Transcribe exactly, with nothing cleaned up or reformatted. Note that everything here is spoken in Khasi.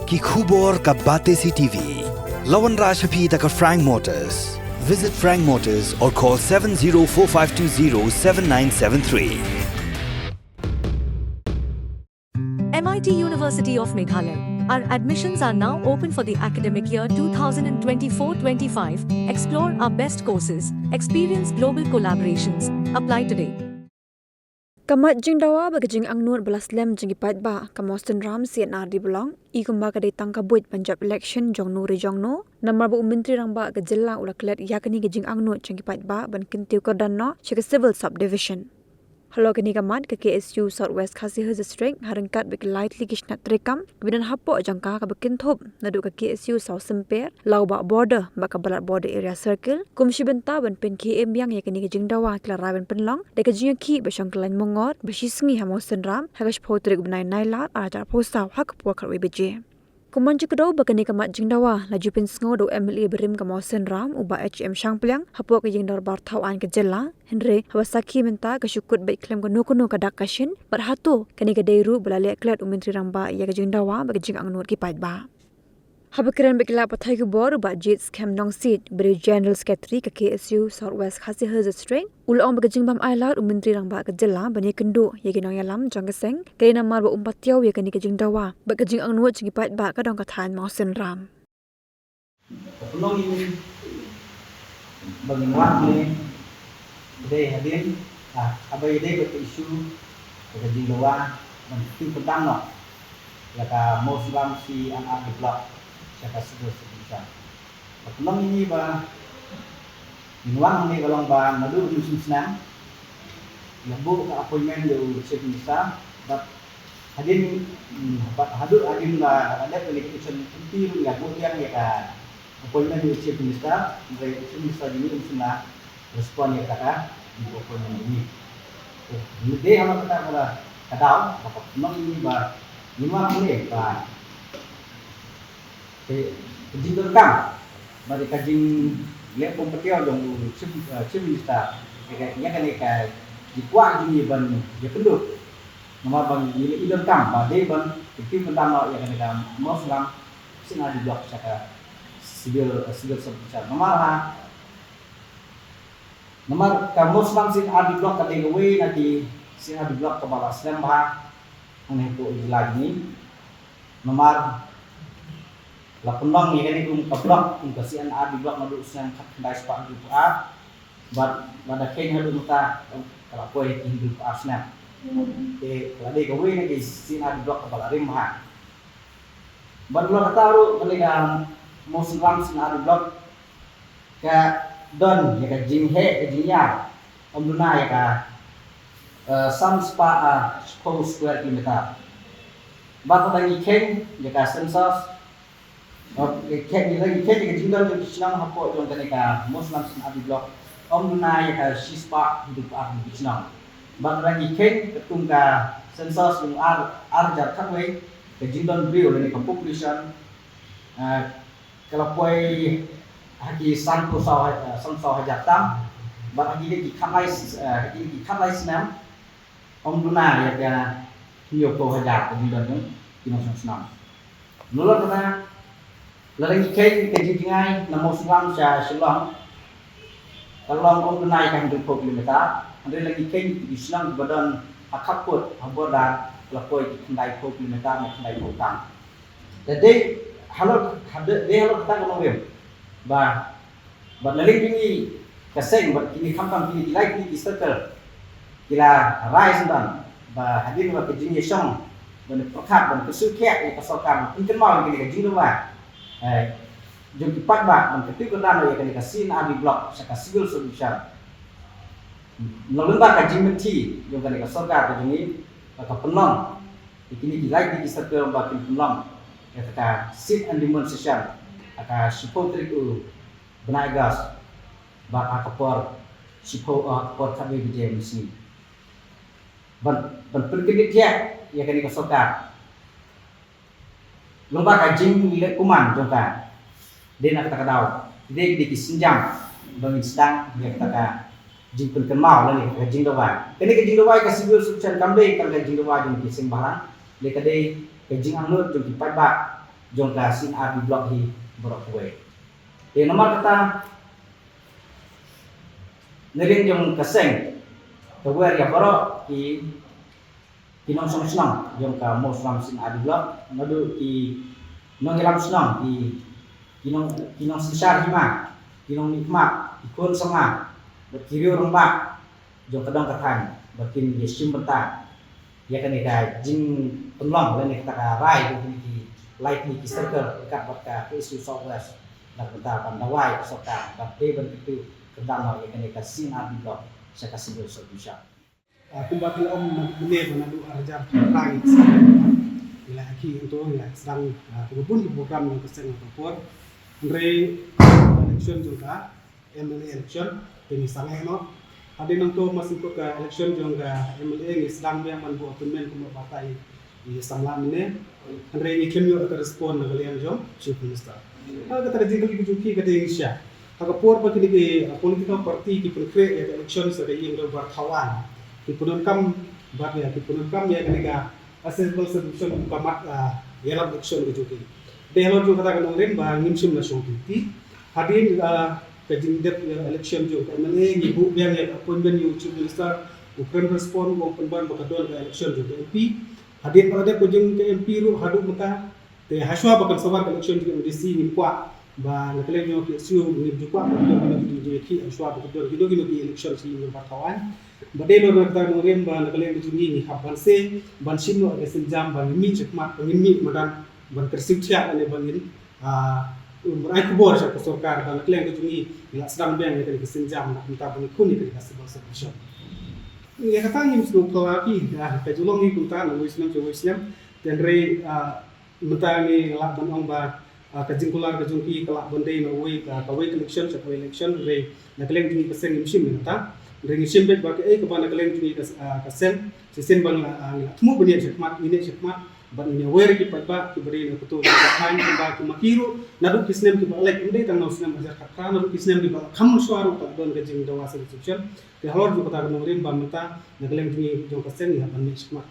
Ki khubor ka Batesi T V. La wanrah sha phi da ka Frank Motors. Visit Frank Motors or call seven zero four five two zero seven nine seven three. M I T University of Meghalaya. Our admissions are now open for the academic year two thousand twenty-four twenty-five. Explore our best courses, experience global collaborations. Apply today. Ka mat jingdawa bad ka jingangnud ba la slem jong ki paidbah ka Mawsynram C and R D Block, i kumba ka dei tang ka buit ban jop election jongno re jongno, namar ba u Myntri Rangbah ka jylla u la klet ïa kane ka jingangnud jong ki paidbah ban kyntiew kyrdan noh sha ka Civil Subdivision. Halor kane ka mat, ka K S U South West Khasi Hills District, ha ryngkat bad ki lai tylli ki shnat treikam kiba don hapoh jong ka, kaba kynthup naduh ka K S U South Symper, Lawbah Border bad ka Balat Border Area Circle, kum shi bynta ban pynkhie im biang ïa kane ka jingdawa, ki la rai ban pynlong da ka jingïakhih ba shong kyllain mungor ba shi sngi ha Mawsynram ha ka shiphew tarik u bnai Nailar arhajar arphew saw ha ka por khatwei baje. Kum ban ju kdew ba kane ka mat jingdawa la ju pynsngew da u M L A barim ka Mawsynram, u Bah H M Shangpliang, hapoh ka ïing dorbar thaw aiñ ka jylla, hynrei haba sakhi mynta, ka shu kut beit khlem kano kano ka dak ka shin bad hato kane ka dei ruh ba la leh klet u Myntri Rangbah ïa ka jingdawa bad ka jingangnud ki paidbah. Haba kren bad ki lad pathai khubor, u Bah Jits Khem Nongsiej, uba dei u General Secretary ka K S U South West Khasi Hills District, u la ong ba ka jingbym ailad u Myntri Rangbah ka jylla ban ïakynduh ïa ki nongïalam jong ka seng ka dei namar ba um patiaw ïa kane ka jingdawa bad ka jingangnud jong ki paidbah ka dong ka thaiñ Mawsynram. Ka pynlong ïa ngi ba ngin wan hangne, ka dei hadien, ah, haba ïadei bad ka issue ka jingdawa ban kiew kyrdan noh ïa ka Mawsynram C and R D Block sha ka Civil Subdivision. Ka pynlong ïa ngi ba ngin wan hangne ka long ba naduh u mynsiem snem la buh ka appointment ïa u Chief Minister, bad hadien, mm, bad haduh hadien la, la dep ka election, kumta ruh la buh biang ïa ka appointment ïa u Chief Minister, hynrei u Chief Minister jong ngi um shym la respond ïa kata ka appointment jong ngi. Te ngi dei halor kata ka daw ba ka pynlong ïa ngi ba ngin wan hangne ba ka, ka jingdonkam bad ka jingleh bym patiaw jong u Chief, eh, Chief Minister ïa ka, ïa kane ka jingkwah jong ngi ban ïakynduh. Namar ba ngi la i donkam ba dei ban kiew kyrdan noh ïa kane ka Mawsynram C and R D Block sha ka Civil, eh, Civil Subdivision. Namar ha, namar ka Mawsynram C and R D Block ka dei kawei na ki C and R D Block kaba la slem bha hangne hapoh jylla jong ngi. Namar la pynlong ïa kane kum ka block, kum ka C and R D Block naduh u snem khatkhyndai spah hynriewphew ar, bad lada kheiñ haduh mynta ka la poi ki hynriewphew ar snem. Te ka la dei kawei na ki C and R D Block kaba la rim bha. Bad halor kata ruh kane ka Mawsynram C and R D Block ka don ïa ka jingheh ka jingïar, ym duna ïa ka, eh, san spah, eh, shiphew square kilometer. Bad lada ngi kheiñ ïa ka census, eh, ngi kheiñ, ngi kheiñ ïa ka jingdon jong ki shnong hapoh jong kane ka Mawsynram C and R D Block, ym duna ïa ka shispah hynriewphew ar tylli ki shnong. Bad lada ngi kheiñ katkum ka census jong ar, ar hajar khatwei, ka jingdon briew lane ka population, eh, ka la poi ha ki sanphew saw ha-, eh, sanphew saw hajar tam, bad ha kine ki khatlai s-, eh, ha kine ki khatlai snem, ym duna ïa ka hynñiewphew hajar ka jingdon jong ki nongshong shnong. Nalor kata, lada ngi kheiñ ka jingjngai na Mawsynram sha Shillong, ka long ym duna ïa ka hynriewphew kilometer, hynrei lada ngi kheiñ ki shnong kiba don ha khappud ha border, ka la poi ki khyndaiphew kilometer ne khyndaiphew tam. Te dei halor, ha dei, dei halor kata ka nongrim ba, bad na liang jong ngi ka seng, bad kine khamtam kine ki lai tylli ki circle ki la rai sngewdon ba hadien ba ka jingïashong ban pyrkhat ban pyrshah ïa ka sorkar ban pynkynmaw ïa kane ka jingdawa, eh, jong ki paidbah ban kyntiew kyrdan ïa kane ka C and R D Block sha ka Civil Subdivision. Na lyngba ka jingmynti jong kane ka sorkar ka jong ngi, ba ka pynlong ïa kine ki lai tylli ki circle ba kin pynlong ïa ka sit and demonstration ha ka shiphew tarik u bnai August, bad ha ka por shiphew, ha ka por khatwei baje mynsngi, ban, ban pynkyndiat ïa kane ka sorkar. Lyngba ka jingleh kuman jong ka, dei na kata ka daw, dei, dei ki sienjam ba ngin sdang ïa kata ka jingpynkynmaw lane ka jingdawa. Kane ka jingdawa ka Civil Subdivision kam dei tang ka jingdawa jong ki seng bhalang, dei ka dei ka jingangnud jong ki paidbah jong ka C&RD Block hi baroh kawei. Te namar kata, na liang jong ka seng, ka wer ïa baroh ki, ki nongshong shnong jong ka Mawsynram C&RD Block, naduh ki nongïalam shnong, ki, ki nong, ki nongsynshar hima, ki nongmihkhmat, ki khun samla, bad ki riew rangbah jong ka dong ka thaiñ, ba kin ïashim bynta ïa kane ka jingpynlong lane kata ka rai jong kine ki laiphew ki circle ryngkat bad ka KSU South West, na ka bynta ban dawa ïa ka sorkar ban dei ban kyntu kyrdan noh ïa kane ka C&RD Block sha ka civil subdivision. Ah, kumba ki la ong mynne ba naduh ar hajar phra ngi la, ngi la akhih hangto, ngi la sdang, ah, kiba bun ki program jong ka seng ha ka por. Hynrei election jong ka MLA election te ngi sangeh noh. Hadien nangto, mar shu kut ka election jong ka MLA, ngi sdang biang ban buh appointment kumba batai ïa samla mynne. Hynrei ngi khlem ïoh ka respond na ka liang jong Chief Minister. Ha kata ka jingkylli ka jong ki, ka dei ngi sha, ha ka por ba kine ki, uh, political party ki pynkhreh ïa ka election sa ka ïing dorbar thaw aiñ, ki pyndonkam bad ïa, ki pyndonkam ïa kane ka, uh, civil subdivision ba mat, uh, ïalap election ka jong ki. Te halor jong kata ka nongrim ba ngim shym la shong lynti. Hadien, uh, ka jingdep, uh, election jong ka MLA, ngi buh biang ïa ka appointment ïa u Chief Minister, u khlem respond, u ong pynban ba ka don ka election jong ka MP. Hadien ba ka dep ka jong ka MP ruh haduh mynta, te hashwa ba kan sa wan ka election jong ka MDC, ngim kwah ba na ka liang jong ka KSU ngim ju kwah ba ka don kino kino ki jingïakhih hashwa ba ka don kino kino ki election sha ïing dorbar thaw aiñ. Ba dei halor kata ka nongrim ba na ka liang ka jong ngi, ngi hap ban seh, ban shim noh ka sienjam ba ngin mih shakhmat, ba ngin mih madan, ban kyrsiew thiah lane ba ngin, ah, um, ai khubor sha ka sorkar ba na ka liang ka jong ngi, ngi la sdang biang ïa kane ka sienjam na ka bynta ba ngin khun ïa kane ka civil subdivision. Ïa kata ngim sngewphylla phi, ah, ka ju long hi kumta na uwei u snem sha uwei u snem. Te hynrei, ah, mynta ngi lah ban ong ba, ah, ka jingkular ka jong ki ka lah ban dei na uwei, ah, kawei ka election sha kawei election, hynrei na ka liang jong ngi ka seng ngim shim ïa kata. Hynrei ngi shim beit ba kaei kaba na ka liang jong ngi ka, ah, ka seng, shisien ba ngi la, ah, ngi la thmu ban ïaid shakhmat, ngin ïaid shakhmat bad ngin ïawer ïa ki paidbah kiba dei na kito ki thaiñ, kiba, ki ma ki ruh naduh ki snem kiba la leit, ym dei tang na u snem ar hajar khatphra, naduh ki snem kiba la kham mynshuwa ruh ka la don ka jingdawa civil subdivision. Te halor jong kata ka nongrim ba mynta na ka liang jong ngi jong ka seng ngi hap ban mih shakhmat.